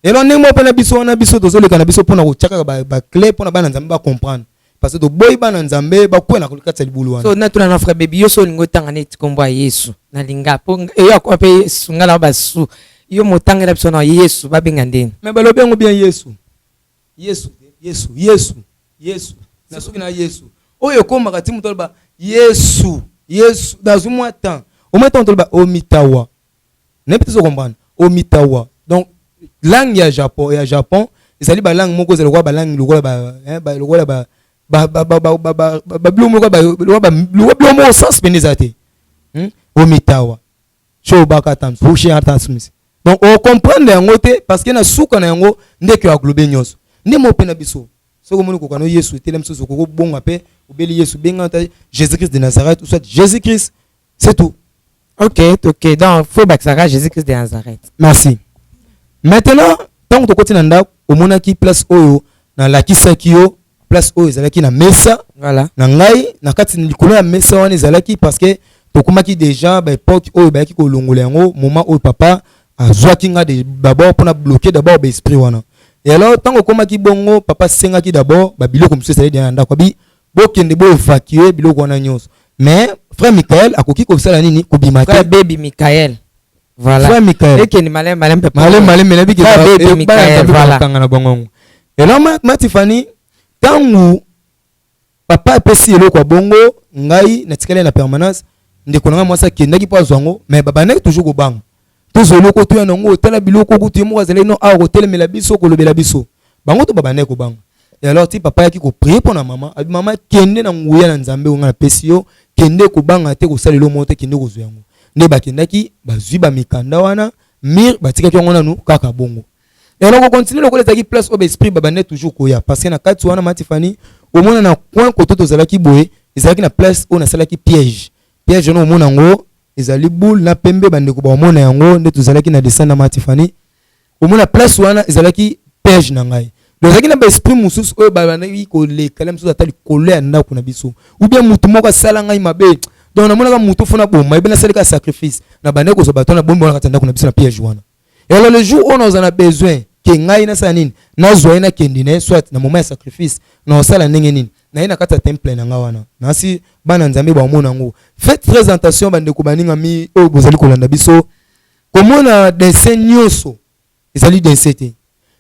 alors ndenge moko mpe na biso wana biso tozoleka na biso mpo na kotya kaka baclé mpo na bana nzambe bacomprendre parce que toboyi bana nzambe bakwea na kati ya libulu wana so natuna na frère baby yo so olingi otanga neti nkombo ya yesu nalinga mpo eyo akoma mpe yesu ngai na basu yo motangela biso na yesu babenga ndeni me balobi yango bien yesu yesu yesu yesu yesu na soki na yesu oyo ekomaka ti moto aloba yesu yesu nazwi mwa temps omoi ntango toloba omitawa nayebi te comprendre omitawa donc langue ya japon ya japon ezali ba langue moko ezali lokola ba langue lokola ba hein, ba lokola ba ba ba ba ba ba ba ba biloko moko ba lokola ba lokola biloko moko sens pene eza te hmm? omitawa chobaka tam fushi ata smisi donc o comprendre yango te parce que na suka na yango nde ke aglobe nyonso nde mo pe na biso soki omoni koka no yesu etelemi mosusu okoki obonga mpe obeli yesu benga ta jésus christ de nazareth ou soit jésus christ C'est tout. Ok, ok. Donc, faut bakisaka Jésus-Christ de Nazareth. Merci. Maintenant, ntango tokoti na ndako, omonaki place oyo nalakisaki yo place oyo ezalaki na mesa voilà. na ngai na kati likolo ya mesa wana ezalaki parce que tokomaki déjà ba époque oyo bayaki kolongola yango moment oyo papa azwaki nga d'abord mpona bloquer d'abord ba esprit wana et alors ntango okomaki bongo papa asengaki d'abord babiloko mosusu ezali deja na ndako abi bokende bo evacuer biloko wana nyonso mais frère Michael akoki kosala nini kobima te frère baby Michael voilà frère Michael ekende malem malem pe malem malem mais nabi frère baby Michael voilà kanga na bango et là ma, ma Tiffany tangu papa apesi eloko ya bongo ngai natikali na permanence ndeko na ngai mwasi akendaki mpo azwa yango mais babandaki toujours kobanga tozwa eloko toya na yango otala biloko kutu ye moko azalaki no awa kotelemela biso kolobela biso bango to babandaki kobanga et alors ti papa ayaki koprie mpo na mama abi mama kende na nguya na nzambe oyo ngai napesi yo kende kobanga te kosala eloko moko te kende kozwa yango nde bakendaki bazwi bamikanda wana mire batikaki yango nanu kaka bongo et alors kokontinue lokola ezalaki place oyo baesprit babandaki toujours koya parce que na kati wana matifani omona na coin koto tozalaki boye ezalaki na place oyo nasalaki piège piège wana omona yango ezali boule na pembe bandeko baomona yango nde tozalaki na dessin na matifani omona place wana ezalaki piège na ngai donc ezalaki na baesprit mosusu oyo babandaki koleka na mosusu ata likolo ya ndako na biso ou bien motu moko asala ngai mabe donc namonaka motu fo naboma ebe nasalika sacrifice nabandaki kozwa bato wana bombi wana kati ya ndako na biso na piège wana Et alors le jour oyo nazala na besoin ke ngai nasala nini nazwa ye nakende na ye soit na moment ya sacrifice naosala ndenge nini naye na kati ya temple na ngai wana nasi bana nzambe baomona yango faites très attention bandeko baningami oyo bozali kolanda biso komona dessin nyonso ezali dessin te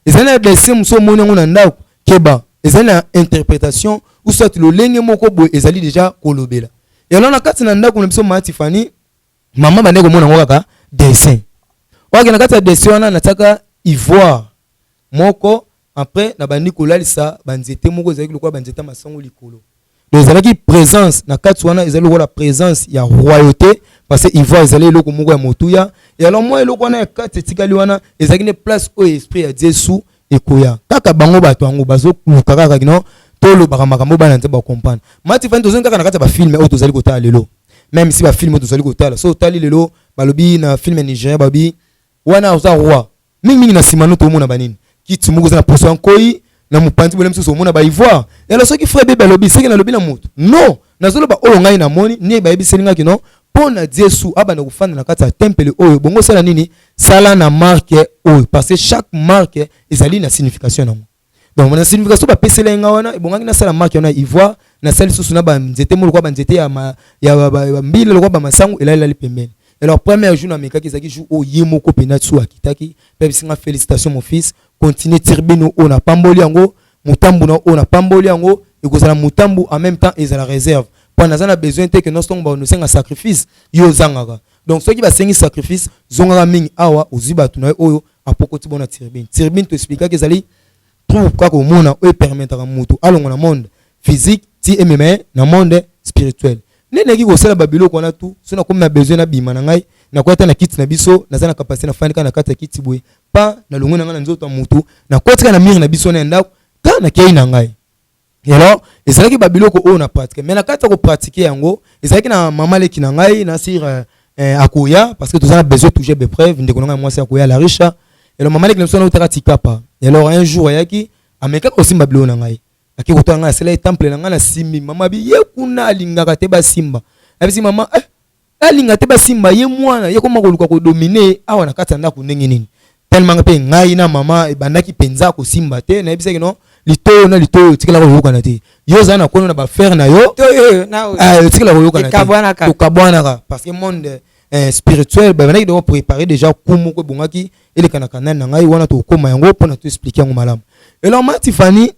ezali na dessin mosusu omoni yango na ndako keba ezali na interpretation ou soit lolenge moko boye ezali deja kolobela et alors na kati na ndako na biso ma Tiffany Maman bandaki komona yango kaka dessin. Oyo na kati ya dessin wana natiaka ivoire moko après nabandi kolalisa ba nzete moko ezalaki lokola ba nzete ya masango likolo. Donc ezalaki présence na kati wana ezali lokola présence ya royauté parce que ivoire ezali eloko moko ya motuya. Et alors moi eloko wana ya kati etikali wana ezalaki nde place oyo esprit ya Yesu ekoya. Kaka bango bato yango bazoluka kaka kino tolobaka makambo bana nzambe ba comprendre. Mati fani tozongi kaka na kati ya ba film oyo tozali kotala lelo. Meme si ba film oyo tozali kotala so otali lelo balobi na film ya Nigeria balobi. Wana oza roi. Mingi mingi na sima no tomona ba nini? Kiti moko eza na poso ya nkoyi na mopanzi bola mosusu omona ba ivoire. Alors soki frère Bebe alobi seke nalobi na moto. Non, nazoloba oyo ngai namoni nde bayebiseli ngai kino mpo na Yesu abanda kofanda na kati ya tempelo oyo bongo sala nini? Sala na marque oyo parce que chaque marque ezali na signification nango. Donc na signification bapesela ngai wana ebongaki nasala marque wana ya ivoire, nasali susu na ba nzete moko lokola ba nzete ya ma, ya ba, ba, ba mbila lokola ba masangu elalelali pembeni. Alors premier jour namekaki ezalaki jour oyo ye moko mpenza su akitaki mpe ayebisi nga félicitation mon fils, continue turbine oyo napamboli yango, motambu na oyo napamboli yango ekozala motambu en même temps ezala réserve mpo naza na besoin te ke nyonso ntongo bakosenga sacrifice yo ozangaka. Donc soki basengi sacrifice zongaka mingi awa ozwi bato na yo oyo apokoti bona turbine. Turbine toexplikaki ezali troupe kaka omona oyo epermetaka moto alongwa na monde physique ti emema ye na monde spirituel. Nde nayaki kosala babiloko wana tu so nakomi na besoin nabima na ngai nakoya ata na kiti na biso naza na capacité nafandi kaka na kati ya kiti boye pa nalongwe na ngai na nzoto ya motu nakoti kaka na mire na biso na ya ndako ka nakei na ngai. Alors ezalaki babiloko oyo na pratique mais na kati ya kopratike yango ezalaki na mama leki na ngai na sir akoya parce que toza na besoin toujours bepreuve ndeko na ngai mwasi akoya la richa. Alors mama leki na biso nautaka tikapa. Alors un jour ayaki amekaka kosimba biloko na ngai ake kotala ngai asala temple na ngai na simbi mama bi ye kuna alingaka te basimba abisi mama alinga te basimba ye mwana ye koma koluka kodomine awa na kati ya ndako ndenge nini tellement mpe ngai na mama ebandaki mpenza kosimba te. Nayebisaki no litoyo na litoyo etikala koyokana te, yo ozala na kono na bafere na yo etikala koyokana te, tokabwanaka parce que monde spirituel babandaki donc préparer déjà ku moko ebongaki eleka na kanal na ngai wana tokokóma yango mpona toexplike yango malamu. Alors ma Tifani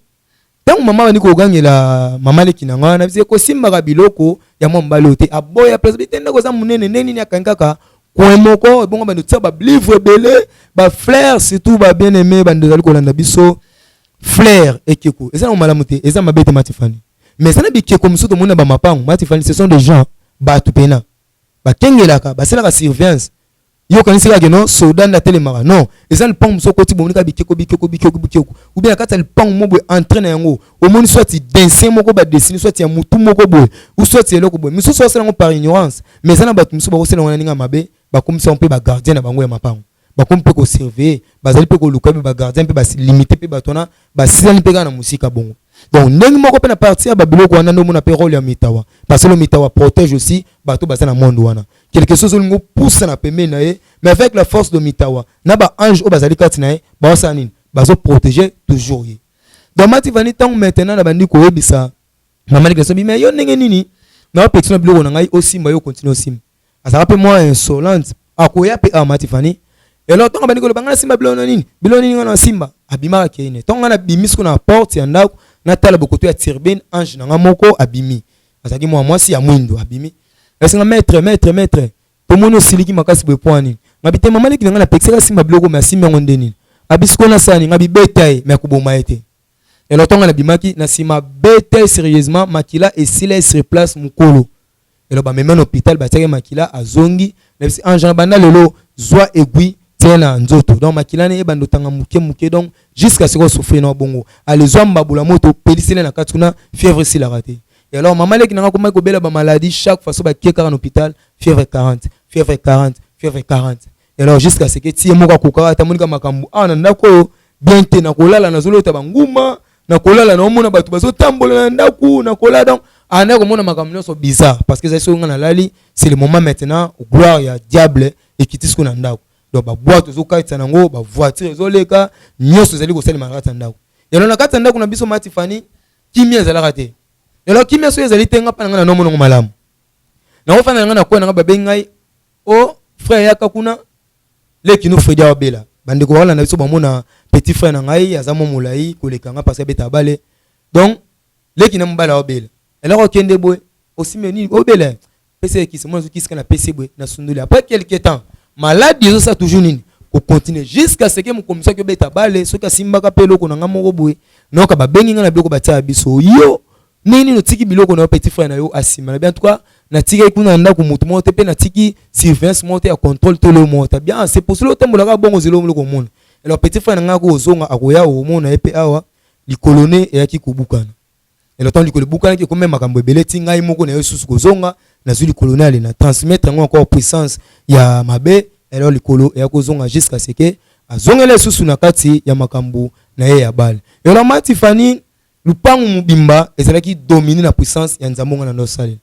ntango mama bandi kogangela mama leki na ngai wana biso ekosimbaka biloko ya mwa mobali oyo te aboya place te ndako eza monene nde nini akangi kaka coin moko ebongo bando tia balivre ebele bafleur surtout ba bien aimé bando ezali kolanda biso fleur ekeko eza na malamu te eza mabe te Matifani mais eza na bikeko mosusu tomoni na bamapango Matifani ce sont des gens bato pena bakengelaka basalaka surveillance. Yo okanisi kaka no soda nde atelemaka non eza lipango mosusu okoti bomoni kaka bikeko bikeko bikeko bikeko ou bien na kati ya lipango moko boye entrée na yango omoni soit dessin moko badessine soit ya mutu moko boye ou soit eloko boye misusu basala yango par ignorance mais eza na bato mosusu bakosala yango na ndenge ya mabe bakomisa yango mpe bagardien na bango ya mapango bakomi mpe kosurveille bazali mpe koluka mpe bagardien mpe balimite mpe bato wana basilani mpe kaka na mosika bongo. Donc ndenge moko mpe na partie ya babiloko wana nde omona mpe rôle ya mitawa parce que le mitawa protège aussi bato baza na monde wana quelque chose olingi opusa na pembeni na ye mais avec la force de mitawa na baange oyo bazali kati na ye baosala nini bazoprotege toujours ye. Donc Mativani ntango maintenant na bandi koyebisa mama leki nasobi mais yo ndenge nini naopekisa na biloko na ngai osimba yo continue osimba azalaka mpe mwa insolente akoya mpe awa Matifani. Alors ntango abandi koloba ngai nasimba biloko na nini biloko nini ngai nasimba abimaka keine ntango ngai nabimi siko na porte ya ndako natala bokoto ya turbine ange na ngai moko abimi azalaki mwa mwasi ya mwindo abimi esinga maître maître maître tomoni osiliki makasi boye mpo nini ngabi te mama leki na ngai napekisaka asimba biloko me asimbi yango nde nini abi sikoyo nasala nini ngabi beta ye me akoboma ye te. Alors ntango nabimaki na nsima beta ye sérieusement makila esila ye sur place mokolo elo bamema na hôpital batiaki makila azongi na bisi ange na banda lelo zwa aiguille tia na nzoto donc makila ne ebanda otanga moke moke donc jusqu'à ce que na bongo ale zwa mbabula moto pelisele na kati kuna fièvre esilaka te. Et alors mama leki nanga komaki kobela bamaladie chaque fois so bakie kaka na hôpital fièvre 40 fièvre 40 fièvre 40. Et alors jusqu'à ce que tie moko akokaka ata monika makambo awa na ndako oyo bien te na kolala nazolota banguma na kolala naomona bato bazotambola na ndako na kolala donc anda komona makambo nyonso bizarre parce que ezali soki nga nalali c'est le moment maintenant gloire ya diable ekiti siko na ndako donc baboite ezokatisa nango bavoiture ezoleka nyonso ezali kosalema na kati ya ndako. Elo na kati ya ndako na biso Matifani kimia ezalaka te. Elo kimia soki ezali te nga mpa na ngai nanomona yango malamu nakofanda na ngai na kwe na ngai babengi ngai o frère yaka kuna leki no Fredi awabela bandeko bakolanda biso bamona petit frère na ngai aza mwa molai koleka nga parce que abeta bale donc leki na mobali awabela eloko okende boye osimbe nini obela pesa ye kisi mwana azwi kisi kaka na pesi boye na sundoli après quelque temps maladi ezosala toujours nini kocontinue jusqu'à ce que mokomi soki obeta bale soki asimbaka mpe eloko na ngai moko boye nayoka babengi ngai na biloko batiaka biso yo ndenge nini otiki biloko na yo petit frère na yo asima na bien en tout cas natikaki kuna na ndako motu moko te mpe natiki surveillance moko te ya contrôle to leo moko te bien c'est pour cela otambolaka bongo ozela eloko omona. Alors petit frère na ngai akozonga akoya omona ye mpe awa likolo ne eyaki kobukana. Alors ntango likolo ebukanaki ekomi makambo ebele ti ngai moko na ye susu kozonga nazwi likolo ne ale na transmettre yango encore puissance ya mabe Alors likolo eya kozonga jusqu'à ce que azongela lisusu na kati ya makambo na ye ya bale. Alors ma Tiffany, lupangu mobimba ezalaki domine na puissance ya Nzambe nga na ndosalela.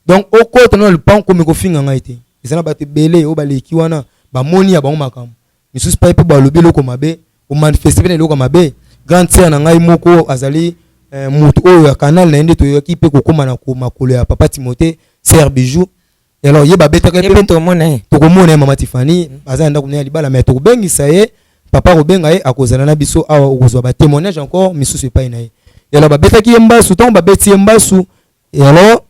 Donc okota na lupangu komi kofinga ngai te. Eza na bato ebele oyo baleki wana bamoni ya bango makambo misusu pai mpe balobi eloko mabe, omanifeste mpe na eloko mabe. Grande sœur na ngai moko azali eh, moto oyo ya canal na ye nde toyaki mpe kokóma na makolo ya papa Timothée, sœur Bijou. Alors ye babetaka ye mpe tokomona ye, tokomona ye mama Tiffany mm. Aza na ndako na ye ya libala, mais tokobengisa ye, papa akobenga ye, akozala na biso awa, okozwa batémoignage encore misusu epai na ye. Alors babetaki ye mbasu, ntango babeti ye mbasu, alors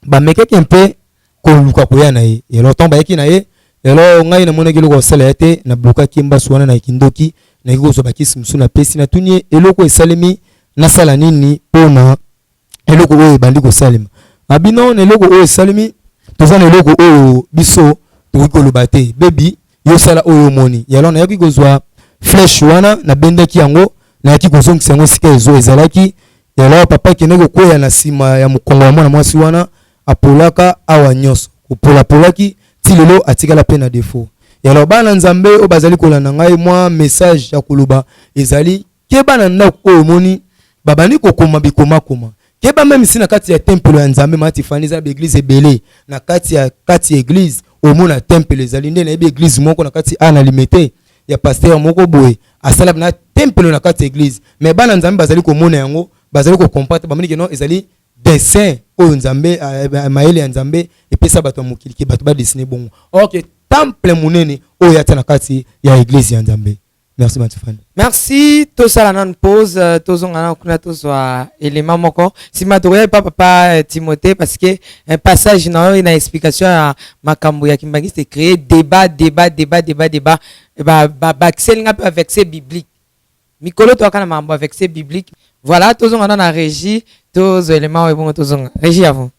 bamekaki mpe koluka koya na ye. Alors ntango bayaki na ye, alors ngai namonaki eloko kosala ye te, nablokaki ye mbasu wana na kindoki, nayaki kozwa bakisi mosusu, napesi, natuni ye eloko esalemi, nasala nini mpona eloko oyo ebandi kosalema. Abino na eloko oyo esalemi, toza na eloko oyo biso tokoki koloba te, bebi yo sala oyo omoni. Alors nayaki kozwa flèche wana, nabendaki yango, nayaki kozongisa yango esika ezo ezalaki. Alors papa akende kokweya na nsima ya mokongo ya mwana mwasi wana, apolaka awa nyonso kopolapolaki ti lelo atikala mpe na défaut. Alors bana Nzambe oyo bazali kolanda ngai, mwa message ya koloba ezali: keba na ndako oyo omoni babandi kokoma bikomakoma. Keba meme si na kati ya tempelo ya Nzambe. Ma Tifani, eza na baeglise ebele, na kati ya eglise omona tempelo ezali nde. Nayebi eglise moko na kati a na Limete ya pasteur moko boye, asala na tempelo na kati ya eglise, mais bana Nzambe bazali komona yango, bazali kocomprendre, bamoni ke non, ezali dessin oyo Nzambe, mayele ya Nzambe epesa bato ya mokili ke bato badessine bongo. Or ke temple monene oyo atia na kati ya eglise ya Nzambe. Merci Matifani. Merci. Tosala nanu pause, tozonga nanu kuna, tozwa élément moko, nsima tokoya epa papa Timothée, parce que un passage na oyo na explication ya makambo ya kimbangiste créer débat, débat, débat, débat, débat. Bakiseli nga mpe baverset biblique mikolo toyaka na makambo ya verset biblique. Voilà, tozonga nanu na régie, tozwa élément oyo, bongo tozonga régie avant.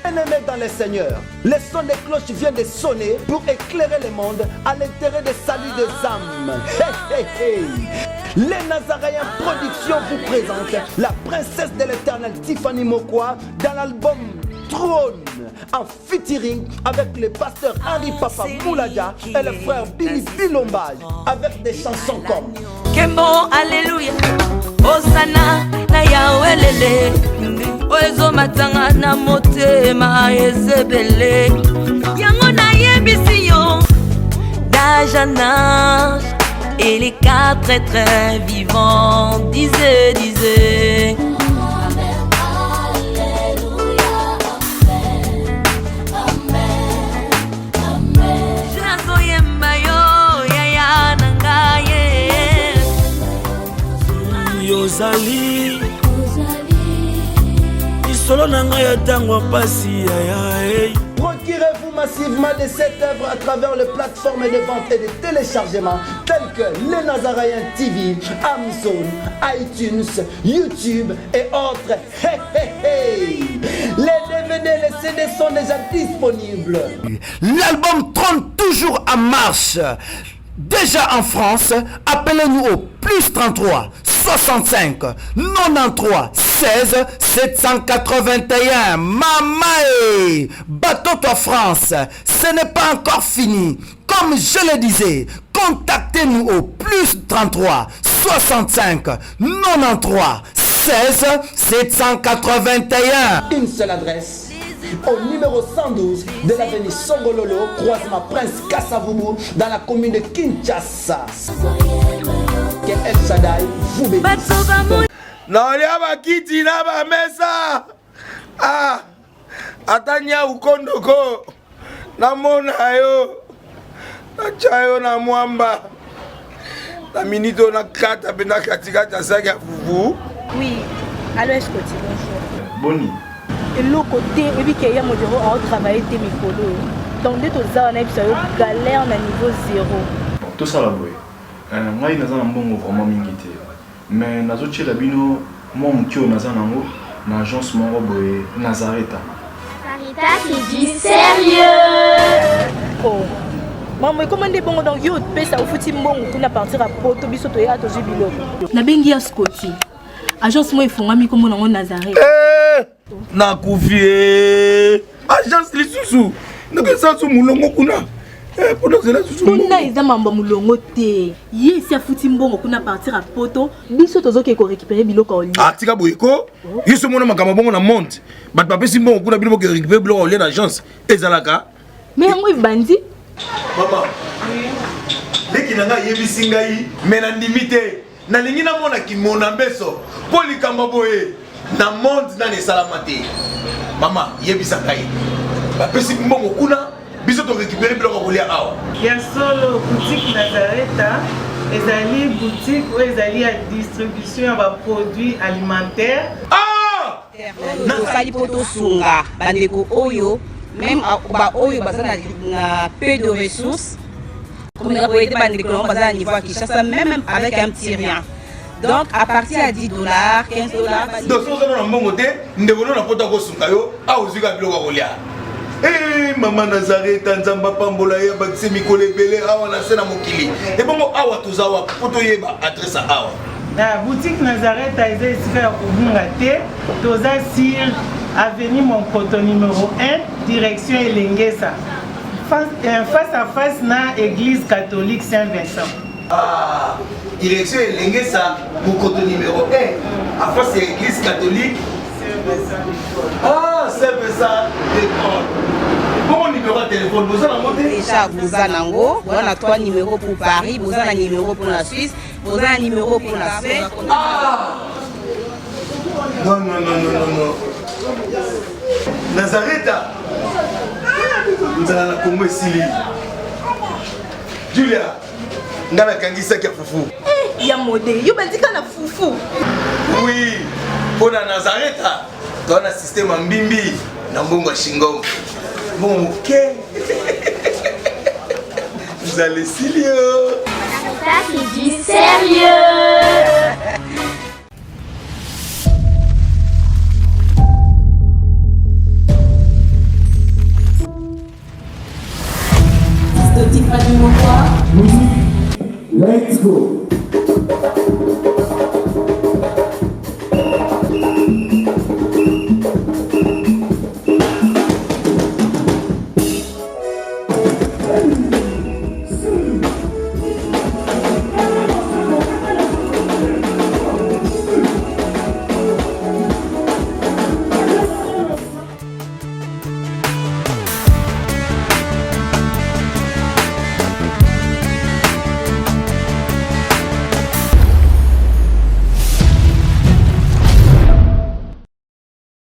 Bien-aimés dans le Seigneur, le son des cloches vient de sonner pour éclairer le monde à l'intérêt des salut des âmes. Hey, hey, hey. Les Nazaréens Productions vous présentent la princesse de l'éternel Tiffany Mokwa dans l'album Trône en featuring avec le pasteur Henri Papa Mouladia et le frère Billy Bilombage avec des chansons comme Kembo, Alleluia, Hosanna na Yawelele, oyo ezomatanga na motema ezebele, yango nayebisi yo d'âge en âge, et les quatre êtres vivants disaient, disaient. Nazoyemba yo yaya na ngai ye. Yozali lisolo na ngai ya ntango ya mpasi yaya hey. Procurez-vous massivement de cette œuvre à travers les plateformes de vente et de téléchargement telles que les Nazaréens TV, Amazon, iTunes, YouTube et autres. Hey, hey, hey. Les DVD et les CD sont déjà disponibles. L'album trône toujours en marche. Déjà en France, appelez-nous au plus 33 65 93 16 781. Mamae, bateau toi France, ce n'est pas encore fini. Comme je le disais, contactez-nous au plus 33 65 93 16 781. Une seule adresse au numéro 112 de l'avenue Songololo, croisement Prince Kassavubu, dans la commune de Kinshasa. Que El Shaddai vous bénisse. Naolia bakiti na bamesa ah, ata nyau kondoko namona yo, natya yo na mwamba na minute oyo, nakata mpe na katikati ya saki ya fufu. Oui, allo Escoti, bonjour. Boni? Eloko te, oyebi ke ya modero aotravaille te mikolo oyo, donc nde toza wana, yebisa yo galère na niveau zéro. Bon, tosala boye. Ngai naza na mbongo vraiment mingi te, mais nazotiela bino mwa moke oyo naza nango na agence moko boye Nazareta. Sarita, c'est du sérieux. Oh. Makambo ekoma nde bongo, donc yo opesa ofuti mbongo kuna partir ya poto, biso toya tozwi biloko. Nabengi ya Scoti, agence moko efungwami nkombo nango Nazareth. Eh, nakufi e agence lisusu ndenge esasu molongo kuna. Eh, kuna eza mambo ya molongo te ye esi afuti mbongo kuna partir ya poto biso tozokee korécupere biloko ya olia ah, tika boye ko oh. yo so omona makambo bongo na monde bato bapesi mbongo kuna bino bokerécupere biloko ya olia na agence ezalaka me yango ebandi mama leki na ngai ayebisi ngai me nandimi te nalingi namona kimona mbeso mpo likambo boye na monde nani esalama te mama yebisa ngai bapesi mbongo kuna biso torécupere biloko ya kolia awa ya solo boutique nazareta ezali boutique oyo ezali ya distribution ya baproduit alimentaire ah! Tosali mpo tosunga bandeko oyo meme baoyo baza na peu de ressources komeka koyede bandeko nango baza na niveau ya Kinshasa meme avec un petit rien donc à partir ya 10 dollars 15 dollars donc soki oza na mbongo te ndeko no na poto akosunga yo awa ozwi kaka biloko ya kolia Hey, eh, mama nazareta nzambe apambola ye abakisi mikolo ebele awa na se na mokili ebongo awa toza wapi mpo toyeba adresse ya awa Na boutique Nazareth eza esika ya kobunga te. Toza sur avenue Monkoto numéro 1, direction Elengesa. Face, euh, face à face na église catholique Saint-Vincent. Ah, direction Elengesa, Monkoto numéro 1, à face ya église catholique Saint-Vincent. Ah, Saint-Vincent de Paul. Bongo numéro ya téléphone, boza nango te? Déjà boza nango, boza na 3 numéros pour Paris, boza na numéro pour la Suisse, boza na numéro pour la Suisse. Ah! Non, non, non, non, non, non. Nazareta. Nzala na Congo esili. Julia, nga nakangisaki ya fufu. Eh, ya mode, yo bandika na fufu. Oui, mpo na Nazareta, toa na système ya mbimbi na mbongo ya shingom. Mbongo moke. Nzala esili yo. Ça, c'est du sérieux.